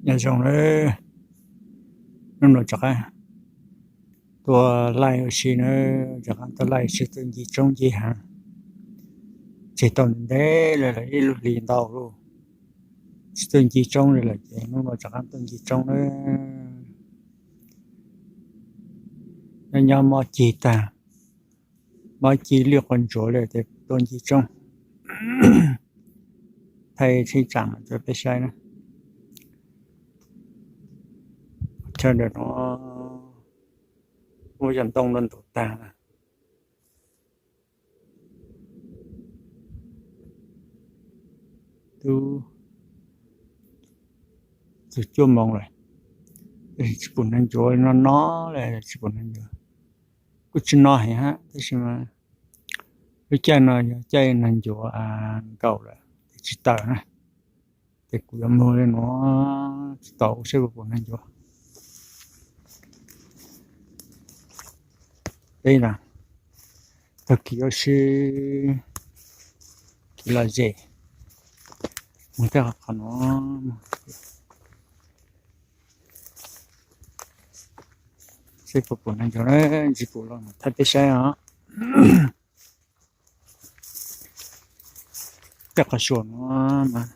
Nyob zoo nawb, hnub no rov qab tuaj laij ua si nawb, rov qab tuaj laij ua si tuaj ncig roob ncig hav, tseg tau ntev ntev lawm, ib lub hlis ntau lawm tsis tuaj ncig roob li lawm ces hnub no rov qab tuaj ncig roob nawb. Nyob nyob mob cig tag, mob cig lwj quas ntsuav li ces tuaj ncig roob, thaij tsheb tsam rau peb saib na. Chaw ntawm no muaj yog ntoo no ntuj tag, twb txog cuaj moos lawm, tsis pom neeg ncuav no no li, tsis pom neeg ncuav. Kuj tsis no heev hab, tab sis mas lub caij no yog caij neeg ncuav nkaus lawm, tsis tawm na. Ces kuv yuav mus li no, tsis tau ua saib puas pom neeg ncuav. Peb na, tag kis ua si, kis lom zem, mus tej qhov no, saib puas pom neeg ncuav, ntsis pum los thaij peb saib os. Tej qhov suas no mas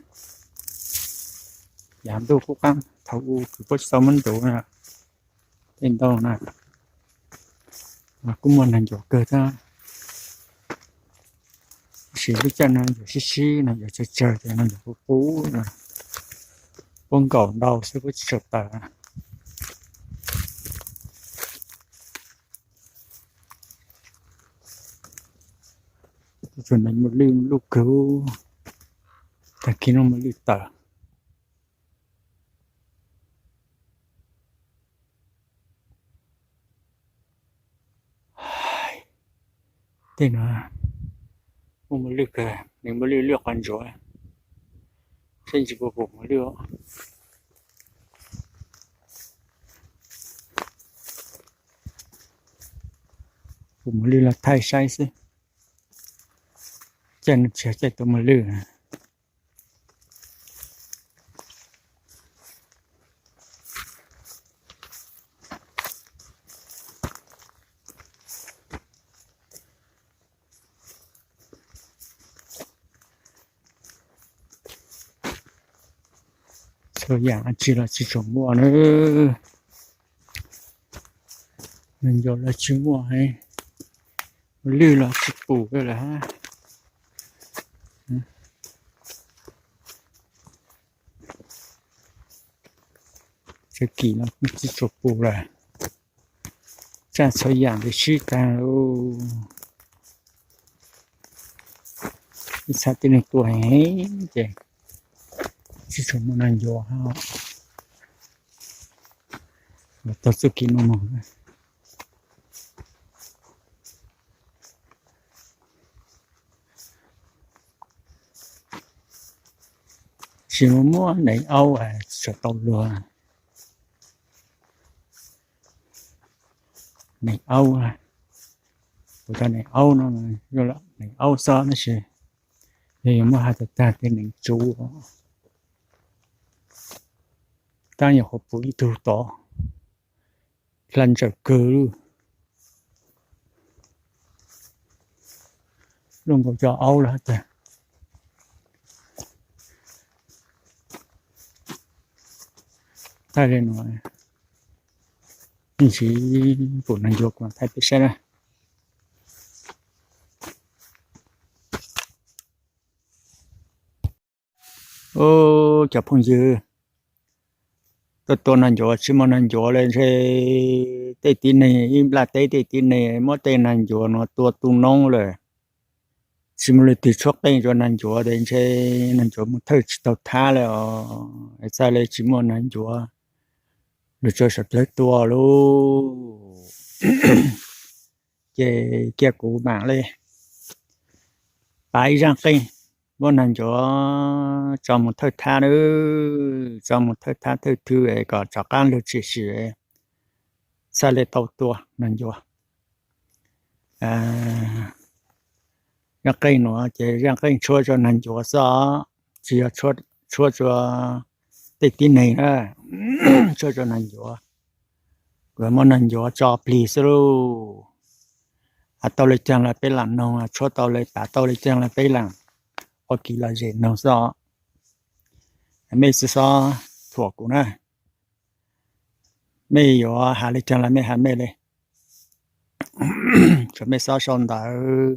yav ntuj qub qab thaum ub kuv puab tsis tau muab ntuav na, tej ntoo na, mas kuj muaj neeg ncuav kawg thiab. Tab sis lub caij no neeg ncuav sib sib, neeg ncuav tsawg tsawg ces neeg ncuav qub qub, puab nkaum ntau xwb puab tsis tshua tawm. Tus neeg muaj lwj luj kawg, tag kis no muaj lwj tawm. Tej no muaj muaj lwj kawg, nws muaj lwj lwj quas ntsuav, saib ntsis puas pom muaj lwj. Pum muaj lwj los thaij saib xwb, caij no tsis yog caij tuaj muaj lwj. Txhua yam tsis los tsis tshua muaj na, neeg ncuav los tsis muaj, lwj los tsis pum lawm hab. Txhua kis no tsis tshua pum lawm, tsaj txhua yam ntawd sib tag lawm. Ib txhia tib neeg tuaj heev ces tsis tshua muaj neeg ncuav hab. Los txog txuj kev no mus, tsis muaj muaj neeg aub tsis tau luag. Neeg aub, kuv cov neeg aub no, neeg aub xwb tab sis yog yuav muab has tas tag tej neeg tsuv, tab yog qhuav pum ib tug tod, hla ntsawm kawg, luaj nkaus cov aub lawm hab tas. Thaij li no, ntsis pum neeg ncuav kuv thaij peb saib na. Cov phooj ywg, tuaj tua neeg ncuav tsis muaj neeg ncuav li ntshe tej tib neeg ib nplaj teb tej tib neeg muab tej neeg ncuav no tua tu noob lawm. Tsis muaj leej twg tshuab qeej rau neeg ncuav tes ntshe neeg ncuav mus thawj tsis tau thab li os. Txhaj li tsis muaj neeg ncuav lug tso saum dlawg tua lauj. Ces cia kuv mam li pav ib zaaj qeej muab neeg ncuav tso mus thawj thab nawb, tso mus thawj thab thawj thwb es kom rov qab lug tshwm sim, txhaj li tau tua neeg ncuav. Zaaj qeej nuav ces zaaj qeej tshuab rua neeg ncuav xwb, tsis yog tshuab rua tej tib neeg na, tshuaj rau neeg ncuav, kuv muab neeg ncuav tso plig xwb lauj. Hais tau li caag los peb lam noog, tshuaj tau li, pav tau li caag los peb lam ua kev lom zem noog xwb os. Mej tsi xob thuam kuv na, mej yuav has li caag los mej has mej li, tsuas mej xob sau ntawv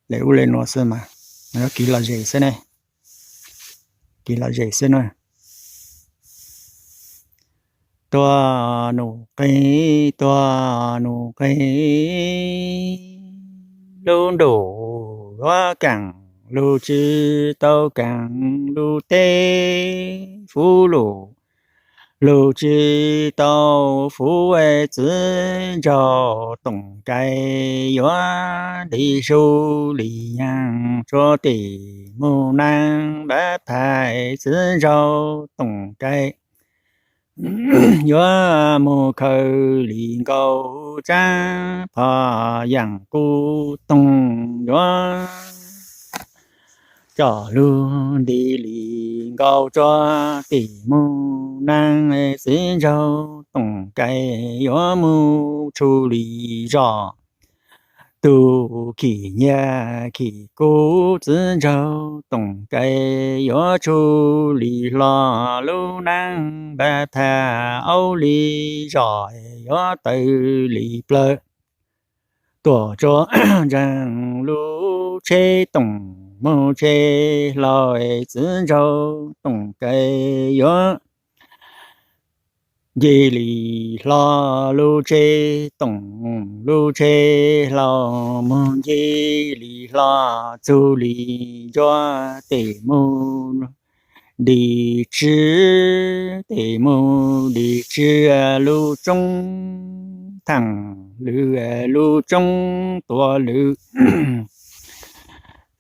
le ub le nuav xwb mas, kev lom zem xwb ne, kev lom zem xwb na. Tuag num qig, tuag num qig, lub ntuj yuav kaam, lug tsi tau kaam lub teb, fuv lug, lug tsi tau fuv, txiv nraug Toom Kais yuav nti su li yaag tsua tim mus naag npab thaj, txiv nraug Toom Kais yuav mus khaws li nkaus tsaab phom yaam kuv toog, yuav coj lug nti li nkaus tsua tim mus naag, txiv nraug Toom Kais yuav mus tshu li zog. Tug khim nyiaj khim kub, txiv nraug Toom Kais yuav tshu li hlo, lub naab npab thaj aub li zog yuav tawv li plawg. Tuam tsua ntseeg lub tsheb toom moog tsheb hlau, txiv nraug Toom Kais yuav nce li hlo lub tsheb toom, lub tsheb hlau moog nce li hlo, txug li ncuav tes moog li tsw, tes moog li tsw lub tsoob thaam lwm, lub tsoob tuav lwm.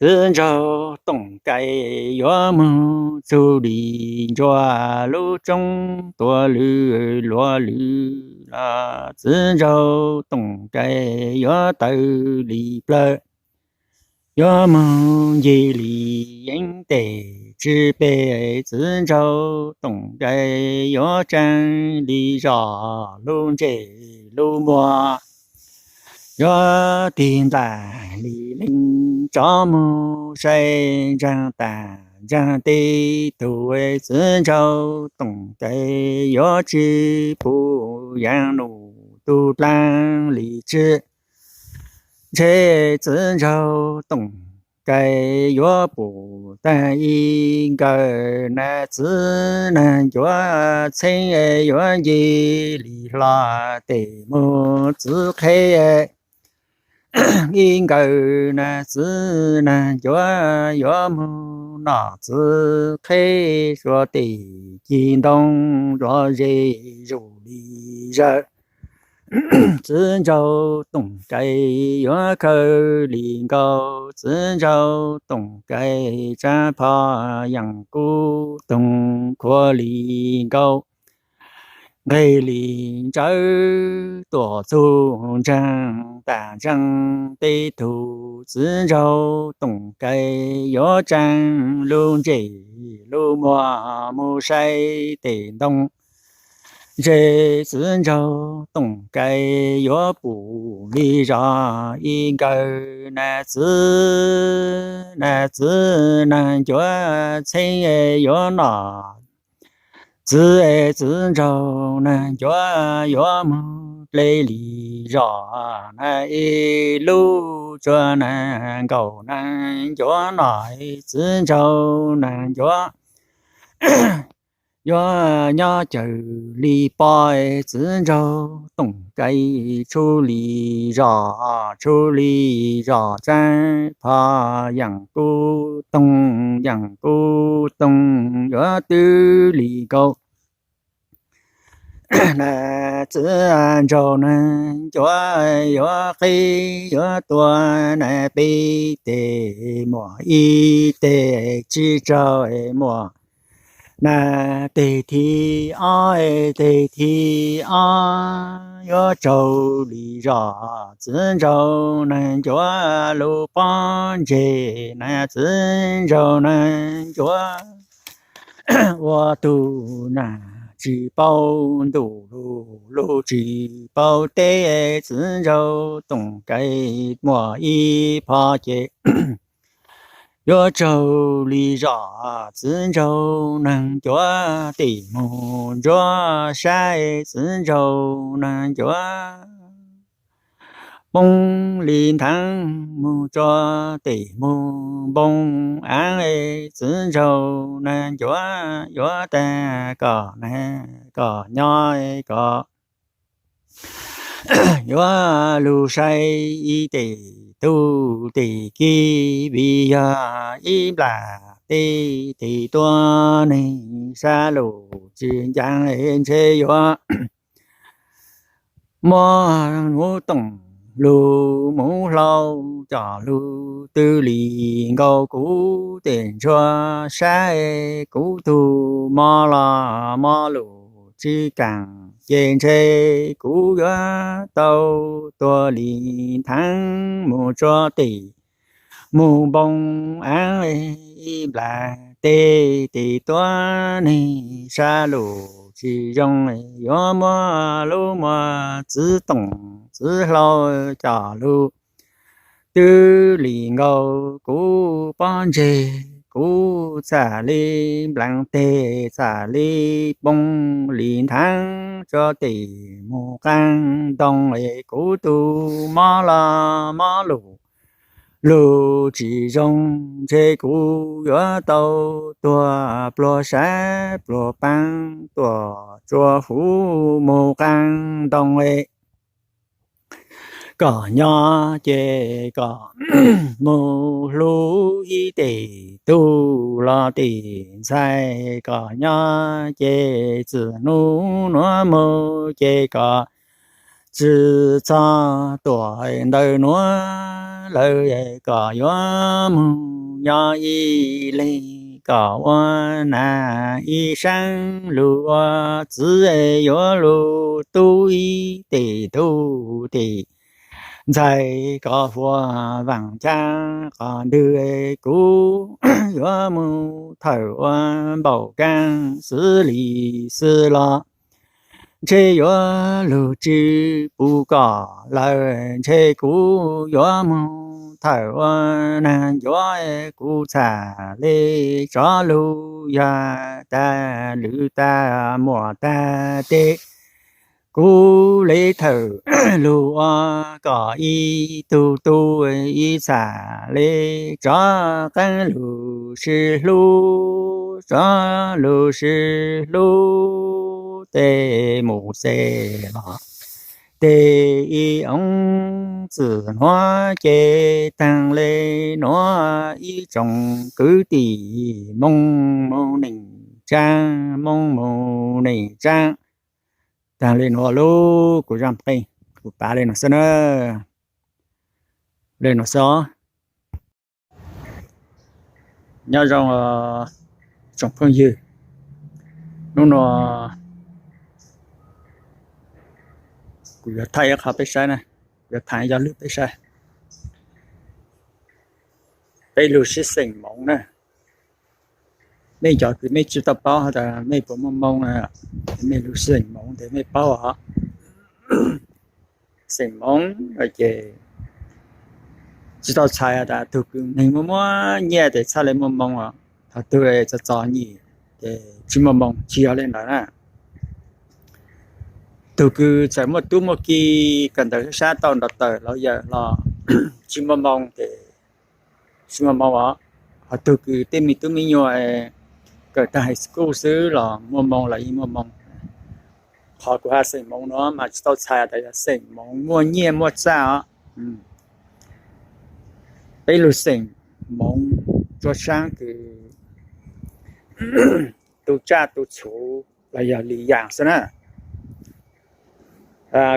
Txiv nraug Toom Kais yuav moog txug li ncuav lub tsoob tuav lwm luav lwm los, txiv nraug Toom Kais yuav tawv li plawg. Yuav moog nce li yeeb tes tsw peg, txiv nraug Toom Kais yuav tsaa li zog lub ntsej lub muag. Yuav tig ntaag li leej tsov moog saib ntsaag taag ntsaag teb tug, txiv nraug Toom Kais yuav tsi pum yaam num tug dlaab li tsw. Ntshe txiv nraug Toom Kais yuav pum taag ib nkawm naag txiv naag ncuav txheeb, yuav nce li hlo tes moog txiv qheb ib nkawm naag txiv naag ncuav, yuav moog nom txiv qheb suav tes ci ntoo zov ze zuj li zawg. Txiv nraug Toom Kais yuav khaws li nkaus, txiv nraug Toom Kais tsaab phom yaam kuv toog khuav li nkaus, nqeg li ntsawv tuam txug ntsaag taag ntsaag teb tug, txiv nraug Toom Kais yuav tsaa lub ntsej lub muag moog saib tes ntoo. Ntshe txiv nraug Toom Kais yuav pum li zog ib nkawm naag txiv naag txiv naag ncuav txheeb, yuav nom txiv, txiv nraug naag ncuav yuav moog dle li zog naag ib lub tsua naag nkaum naag ncuav nom, txiv nraug naag ncuav yuav nyob cawm li pob, txiv nraug Toom Kais tshu li zog, tshu li zog tsaab phom yaam kuv toog, yaam kuv toog yuav twb li nkaus. Naag txiv nraug naag ncuav yuav qheb yuav tua naag peb teg muam, ib teg tsib rau muam. Naag teg thib ob, teg thib ob yuav raug li zog, txiv nraug naag ncuav lub pob ntseg naag txiv nraug naag ncuav ua tug nag tsis paub ntuj lug, lug tsis paub teb, txiv nraug toom kais muaj ib phov ces yuav raug li zos. Txiv nraug neeg cuav tim mus ntsuab sab, txiv nraug neeg cuav poob li nthav mus tso tim mus npoo av, txiv nraug neeg cuav yuav tag kom nag kom nyob kom yuav lug saib ib tes tub tes kiv, vim yog ib nplas teb tes tuab neeg sab lug tsis ncaag, ntshe yuav muab mus toom lug mus hlau coj lug twb li nkaus kuv tes ntsuab sab, kuv tug mob los mob lug tsis kaam, ces ntshe kuv yuav tau tuag li nthav mus tso tim mus npoo av, ib nplas teb tes tuab neeg sab lug tsis zoo, yuav muab lub muag txiv toom txiv hlau coj lug twb li nkaus kuv pob ntseg, kuv txhaj li nplaag teg, txhaj li poob li nthav tso tim mus qaab ntoo, kuv tug mob los mob lug lug tsis zoo, ntshe kuv yuav tau tuag pluag sab pluag paab tuaj tsua huv mus qaab ntoo, kom nyob ces kom mus hlub ib tes tub los tes ntxhais, kom nyob ces txij nub nuav mus ces kom tsi txhob tuaj ntawm nuav lawm, kom yuav mus nyob ib leeg, kom ua nam ib saab lug ua txiv, yuav lug tub ib tes tub tes ntxhais, kom huam vaam caj qhov ntwg, kuv yuav mus thawm ua npaum kaab xwb li xwb los ntshe yuav lug tsi pum kom lawm, ntshe kuv yuav mus thawm ua naag ncuav, kuv txhaj le tsov lug yog tag lwm tag muam tag tes, kuv le thawm lug ua kom ib tug tub, ib txhaj le tsov qaab lug sib hlub, tsov lug sib hlub tes mus xes los tes ib oob txwm nuav ces taag le nuav ib tsoom kwv tij, moog mus neej tsaa, moog mus neej tsaa. Taag le nuav lub kuv zaaj qeej kuv pav le nuav xwb na, le nuav xwb os. Nyob zoo tsoom phooj ywg, hnub nuav kuv yuav thaij ib qho peb saib na, yuav thaij ib zaj lug peb saib. Peb lug sib xeem moov na. Mej cov kws mej tsi tau paub has tas mej puas muaj moo na, mej lug sib xeem moov tes mej paub os. Xeem moov ces tsi tau txhais has tas tug kws neeg muaj muaj nyiaj tes txhaj le muaj moo os. Thaum tug txom txom nyem ces tsi muaj moo, tsi yog le ntawd na. Tug kws txawm muaj tub muaj ki kawm ntawv sab sab tau nrov tawm los yawm los tsi muaj moo tes tsi muaj moo os. Ho tug kws tej me tub me nyuam kawm taag high school xwb los muaj moo los yeej muaj moo. Qhov kuv has xeem moov nuav mas tsi tau txhais tas yog xeem moov muaj nyiaj muaj txaj os. Peb lug xeem moov rua saab kws tu tsaj tu txhu los yog li yaam xwb na.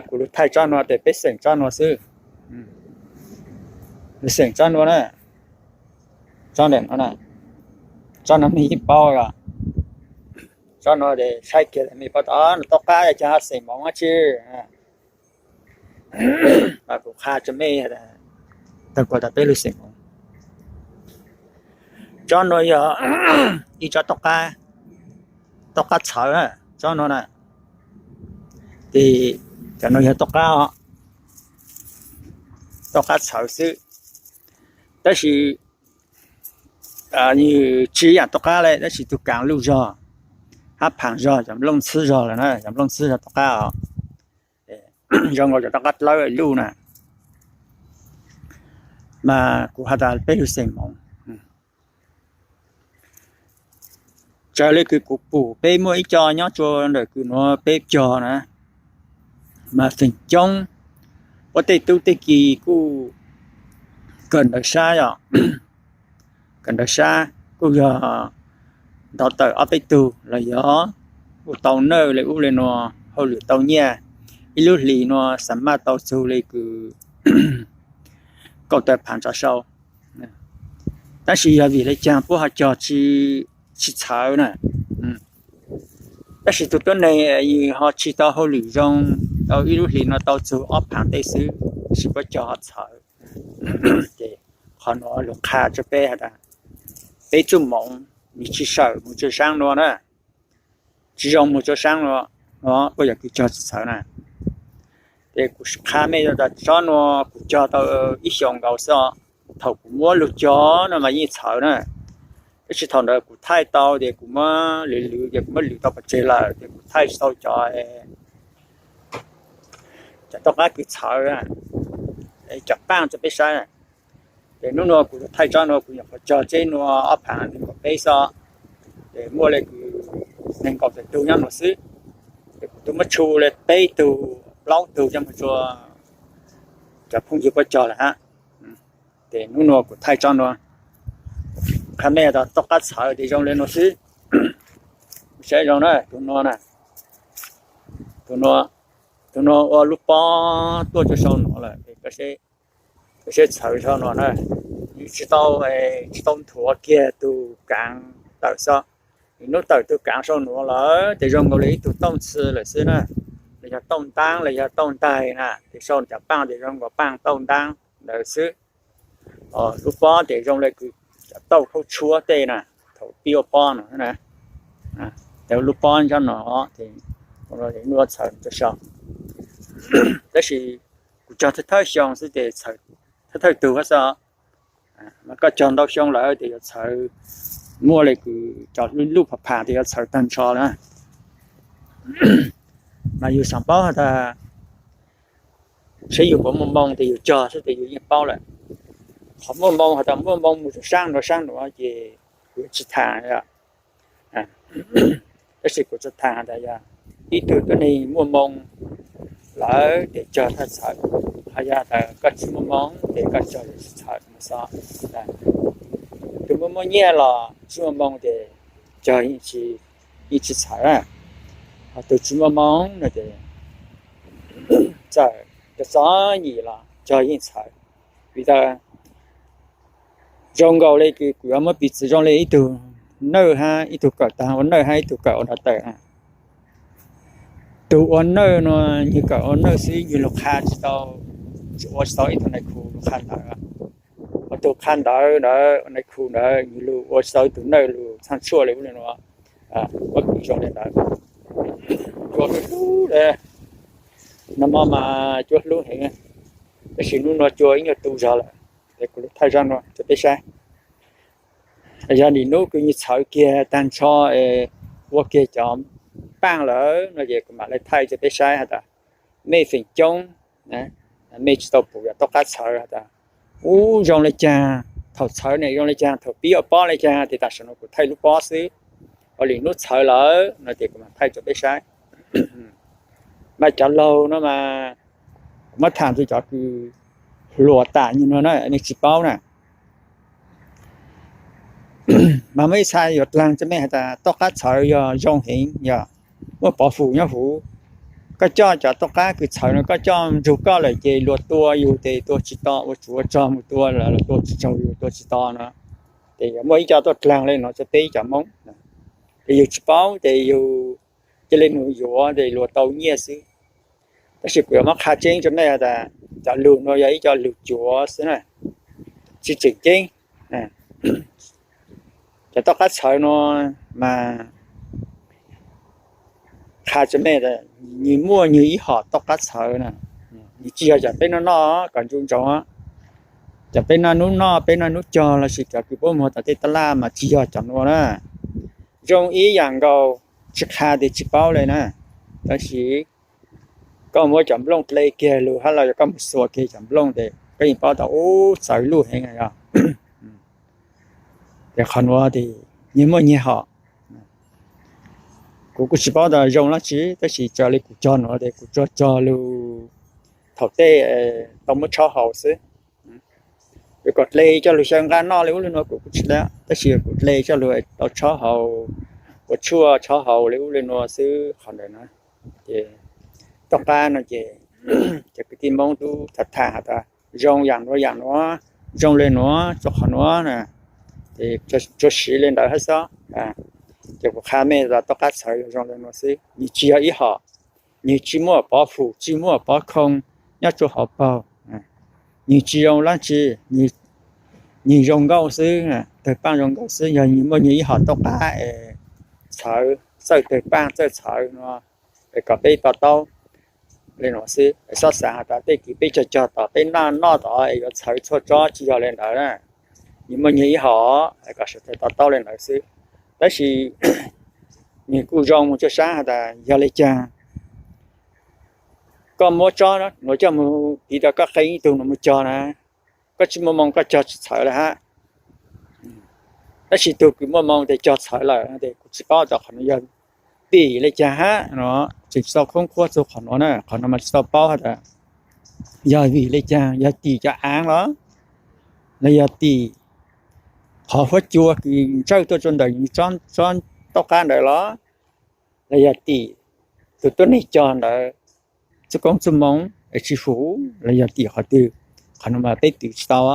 Kuv lug thaij tsob nuav tes peb xeem tsob nuav xwb. Lug xeem tsob nuav na, tsob ntawm nuav na, tsob nuav mej yeej paub os. Tsob nuav tes saib kiag mej paub tas nuav tom qab yog cov xeem moov dab tsi. Kuv qha rua mej tag kuas tas peb lug xeem moov. Tsob nuav yog ib tsob tom qab, tom qab txhawv na, tsob no na. Ces cov no yog tom qab, tom qab txhawv xwb. Tab sis nws tsis yam tom qab li, tab sis tus kaav luj zog, hab phaam zog, cov nplooj ntxhwb zog lawm na, cov nplooj ntxhwb zog tom qab os. Zoo nkaus cov tom qab dlawb luj na. Mas kuv has tas peb lug xeem moov. Raws li kws kuv pum peb muaj ib co nyob tsua ntawm kws nuav peb cog na, mas feem coob ua tej tub tej ki kuj kawm ntawv sab os, kawm ntawv sab kuj yog ntau tawm ob peb tug los yog kuj tau nawj li ub li nuav, hauj lwm tau nyiaj, ib lub hlis nuav xa maj tau txug li kws kaum tawm phav tso sau. Tab sis yog vim le caag puab ho cog tsis txhawv na? Tab sis tus tuab neeg yws ho tsis tau hauj lwm zoo, tau ib lub hlis no tau txug ob phav tej xwb, tab sis puab cog ho txhawv. Ces qhov nuav lug qha rua peb has tas peb txuj moov nws tsis sawm moog tsua saab nuav na, tsis zoo moog tsua saab nuav, puab yog kws cog tsis txhawv na. Ces kuv qha mej tas tsob nuav kuv cog tau ib xyoos nkaus xwb, thaum kuv muab lug cog no mas yeej txhawv na. Tab sis thaum ntawd kuv thaij tau ces kuv muab lwv lwv ces kuv muab lwv tau pov tseg lawm ces kuv thaij tsis tau cov, cov tom qab kws txhawv, cov paaj rua peb saib. Ces nub nuav kuv thaij tsob nuav kuv nyuam qhuav cog tseb nuav ob phav neeg nkaum peb xwb, ces muaj le kws neeg nkaum tawm tug nyob nuav xwb. Ces kuv tub muab tshu le peb tug plaub tug coj moog tsua cov phooj ywg puab cog lawm hab. Ces nub nuav kuv thaij tsob nuav qha mej tas tom qab txhawv ces zoo le nuav xwb. Saib zoo na, tus nuav, tus nuav ua lub pob tuaj tsua sau nuav lawm, seb txhawv sau nuav na. Nws tsis tau, tsis tau nthuav kiag tug kaav tawm xwb. Nws nub tawm tug kaav sau nuav lawm ces zoo nkaus li ib tug tooj txhw lawm xwb na, los yog tooj ntaab los yog tooj ntaig na, ces sau cov paaj ces zoo nkaus paaj tooj ntaab ntawd xwb. Lub pob ces zoo le kws cov tauj khaub tshuab tej na, thaum pib ua pob no, lub pob nyob no, nub txhawv rua sau. Tab sis kuv cog thawj thawj xyoo xwb ces thawj thawj tug xwb. Mas koj cog ntau xyoo lawm ces yuav txhawv, muaj le kws cov luj pham pham ces yuav txhawv tag nrho na. Mas yus xav paub has tas seb yus puas muaj moo ces yus cog xwb ces yus yeej paub lawm. Qhov muaj moo has tas muaj moo mus rua saab nuav saab nuav ces kuv yuav tsis tham. Tab sis kuv tsuas tham tas yog ib tug tuab neeg muaj moo lawm ces cog thaj txhawv, ho yog tas koj tsis muaj moo ces koj cog yuav tsis txhawv mas xwb. Tus muaj muaj nyiaj los tsis muaj moo ces cog yeej tsis txhawv. Ho tus tsis muaj moo no ces txawm cov txom nyem los cog yeej txhawv. Vim tas zoo nkaus le kws kuv yuav muab piv txwv zoo le ib tug nawj hab ib tug kawm tag ua nawj hab ib tug kawm ua dog tawm. Tus ua nawj no, nwg kawm ua nawj xwb nwg lug qha tsis tau, tsis ua tsis tau ib tug nais khu lug qha ntawv. Ua tug qha ntawv ntawd, ua nais khu ntawd nwg lug ua tsis tau ib tug nawj lug txhaaj tshuaj le ub le nuav. Muab piv zoo le ntawd, cuab hlub hlub le, nag hmo mas cuab hlub heev, tab sis nub nuav cuab ib nyuag tu zog lawm. Es kuv lug thaij zaj nuav rua peb saib. Yog nim nub kws nwg txhawv kiag tag nrho, ua kiag cov paaj lawm no ces kuv mam le thaij rua peb saib has tas mej feem coob mej tsis tau pum yog tom qab txhawv has tas ub zoo le caag. Thaum txhawv ne zoo le caag, thaum pib ua pob le caag, ces tam sim no kuv thaij lub pob xwb. Ua li nub txhawv lawm no ces kuv mam thaij rua peb saib. Mas cov laug no mas kuv muab tham rua cov kws hluas tam nyuag no na, mej tsis paub na. Mas muaj ib txha yuav dlaag rua mej has tas tom qab txhawv yog zoo heev, yog muaj pov fum nyob huv. Koj coj cov tom qab kws txhawv no koj coj nrug koj lawm ces luag tua yus ces tua tsis to, ua tsuav ua rog mus tua los tua tsis raug yus, tua tsis to no. Ces yog muaj ib co tuaj dlaag le no rua peb cov Moob, ces yus tsis paub ces yus cia li mus yuav ces luag tau nyiaj xwb. Tab sis kuv yuav muab qha tseeb rua mej tas cov lug no yog ib co lug cuav xwb na, tsis tseem ceeb. Cov tom qab txhawv no mas qha tso me, nws muaj nws ib hom toj qab txhawv na. Nws tsis yog cov peb noj noj kom ntsoov ntsoov, cov peb noj hnub noj peb noj hnub cog lossis cov kws puab muag tom tej taj laj mas tsis yog cov nuav na. Zoo ib yam nkaus, tsis qha tias tsis paub le na, tab sis koj muab cov nplooj dle kiag lug hab los yog koj mus xuas kiag cov nplooj tes koj yeej paub tau ub txawv luj heev yog. Ces qhov nuav tes nyias muaj nyias hom. Kuv kuj tsis paub tas zoo dlaab tsi, tab sis raws li kuv cog nuav tes kuv tsuas cog lug thaum tej tau muab tshaub haus xwb. Yuav kom dle coj lug xyaw nqaj noj li ub li nuav kuv kuj tsis le, tab sis kuv dle coj lug tau tshaub haus, ua tshuaj tshaub haus li ub li nuav xwb qhov ntawd na. Ces toj qab no ces cov kwv tij Moob tub tham tham has tas zoo yam nuav yam nuav, zoo le nuav rua qhov nuav na, ces tsuas siv le ntawd hab xwb. Ces kuv qha mej tas toj qab txhawv yog zoo le nuav xwb, nws tsis yog ib hom, nws tsis muaj pov hum tsis muaj pov khoo nyob rua hauv paug, nws tsis zoo dlaab tsi, nws zoo nkauj xwb, tawg paaj zoo nkauj xwb, yog nws muaj nws ib hom toj qab es txhawv, txawj tawg paaj txawj txhawv no, es kom peb to taub le nuav xwb. Xob xaav has tas tej kws peb cog cog tom peb noj noj tod es yuav txhawv txhua tsob tsis yog le ntawd na, nws muaj nws ib hom, kom sawv daws to taub le ntawd xwb. Tab sis nws kuj zoo mus tsuaj saab has tas yog le caag koj muab tsob nuav coj mus tiv rau koj qee ib tug nuav mus cog na, koj tsis muaj moo koj cog tsis txhawv le hab. Tab sis tug kws muaj moo tes cog txhawv lawm tes kuv tsis paub tas qhov nuav yog vim le caag hab no, tseem tsis tau khoob khuab txug qhov nuav na. Qhov nuav mas tsis tau paub has tas yog vim le caag, yog tim cov aav los, los yog tim qhov huab cua kws ntsawj tuaj rua ntawm nws tsob toj qab ntawd los, los yog tim tus tuab neeg cog ntawd txuj koob txuj moo es tsis hum, los yog tim qhov twg, qhov nuav mas peb twv tsis tau.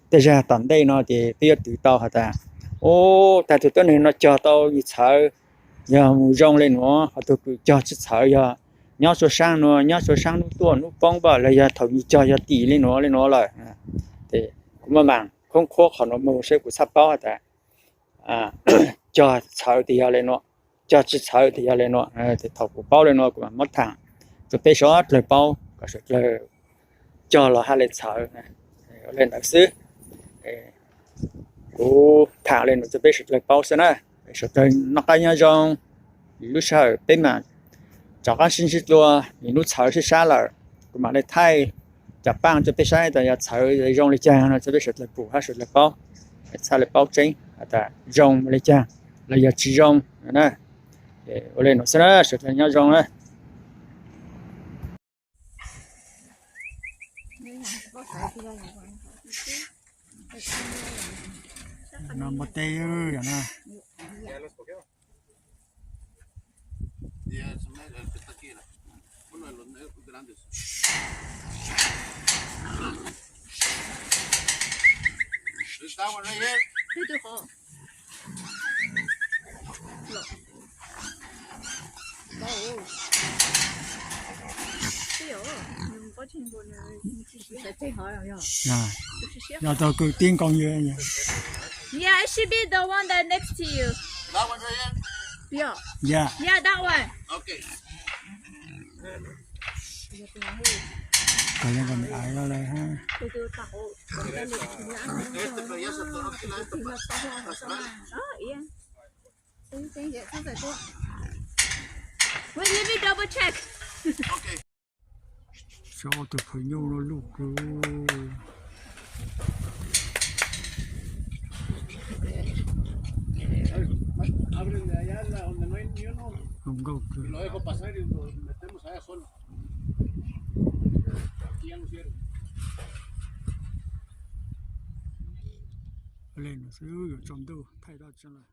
Tej zag tom ntej no ces peb yuav twv tau has tas, ub, tag tus tuab neeg no cog tau nws txhawv, yog mus zoo le nuav, ho tug kws cog tsis txhawv yog nyob rua saab nuav, nyob rua saab nub tuaj nub poob npaj los yog thaum nws cog yog tim le nuav le nuav lawm. Ces kuv muaj maam khoob khuab qhov nuav mus saib kuv txhaj paub has tas cog txhawv tes yog le nuav, cog tsis txhawv tes yog le nuav. Ces thaum kuv paub le nuav kuv mam muab thaam rua peb suav dlawg paub kom suav dlawg cog los hab le txhawv le ntawd xwb. Kuv thaam le nuav rua peb suav dlawg paub xwb na. Suav dlawg noj qab nyob zoo, lub sij hawm peb mam rov qab sib ntsib dlua, lub txhawv sib sab lawm, kuv mam le thaij cov paaj rua peb saib tas yog txhawv zoo le caag no rua peb suav dlawg pum hab suav dlawg paub, txhaj le paub tseeb has tas zoo le caag los yog tsis zoo na. Ua le nuav xwb na, suav dlawg nyob zoo na. No npua teb yom no. Yog tau kwv tij nkoos yus. Yeah, it should be the one that next to you. That one right here? Yeah. Yeah. Yeah, that one. Okay. Koj yeej kom nws aiv lawm hab. Oh, yeah. Wait, let me double check. Okay. Tso tus phim nyuj no luj kawg. Zoo nkauj kawg. Le nuav xwb yuav tsaus ntuj thaij dab tsi lawm.